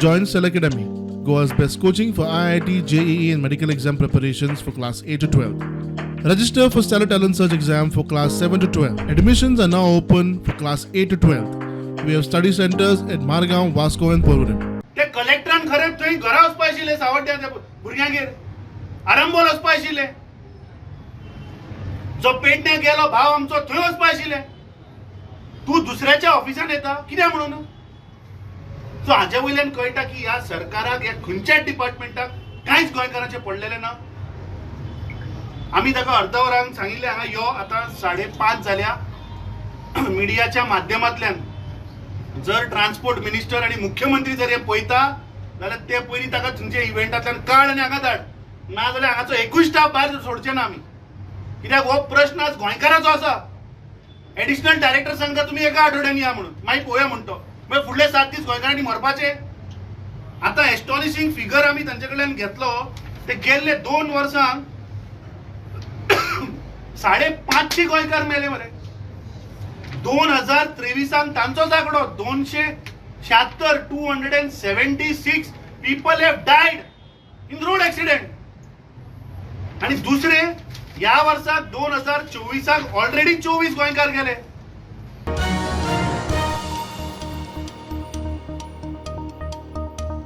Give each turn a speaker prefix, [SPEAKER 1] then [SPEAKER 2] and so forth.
[SPEAKER 1] Join Cell Academy, Goa's best coaching for IIT, JEE, and medical exam preparations for class 8 to 12. Register for Stellar Talent Search exam for class 7 to 12. Admissions are now open for class 8 to 12. We have study centers at Margaon, Vasco, and Porvorim.
[SPEAKER 2] ते कलेक्टरान खरें थंय घरा वचपा आशिल्लें, सावड्ड्या त्या भुरग्यांगेर आरंबोल वचपा आशिल्लें, जो पेडण्या गेलो भाव आमचो थंय वचपा आशिल्लें. तूं दुसऱ्याच्या ऑफिसान येता कित्याक म्हणून? सो हाजे वयल्यान कळटा की ह्या सरकाराक, ह्या खंयच्याच डिपार्टमेंटाक कांयच गोंयकारांचें पडलेलें ना. आमी ताका अर्द वरान सांगिल्लें हांगा यो, आतां 5:30 जाल्या. मिडियाच्या माध्यमांतल्यान जर ट्रान्सपोर्ट मिनिस्टर आनी मुख्यमंत्री जर हे पळयता जाल्यार ते पयलीं ताका तुमच्या इव्हेंटांतल्यान काड आनी हांगा धाड, ना जाल्यार हांगाचो एकूय स्टाफ भायर सोडचे ना आमी. कित्याक हो प्रश्न आज गोंयकाराचो आसा. एडिशनल डायरेक्टर सांगता तुमी एका आठवड्यान या म्हणून, मागीर पळोवया म्हणतो, मागीर फुडले 7 दीस गोंयकारांनी मरपाचे. आतां एस्टॉनिशींग फिगर आमी तांचे कडल्यान घेतलो, ते गेल्ले 2 वर्सांक 550 गोंयकार मेले मरे. 2023 तांचोच आंकडो 276, 276 people have died in road accident. आनी दुसरें, ह्या वर्साक 2024 ऑलरेडी 24 गोंयकार गेले.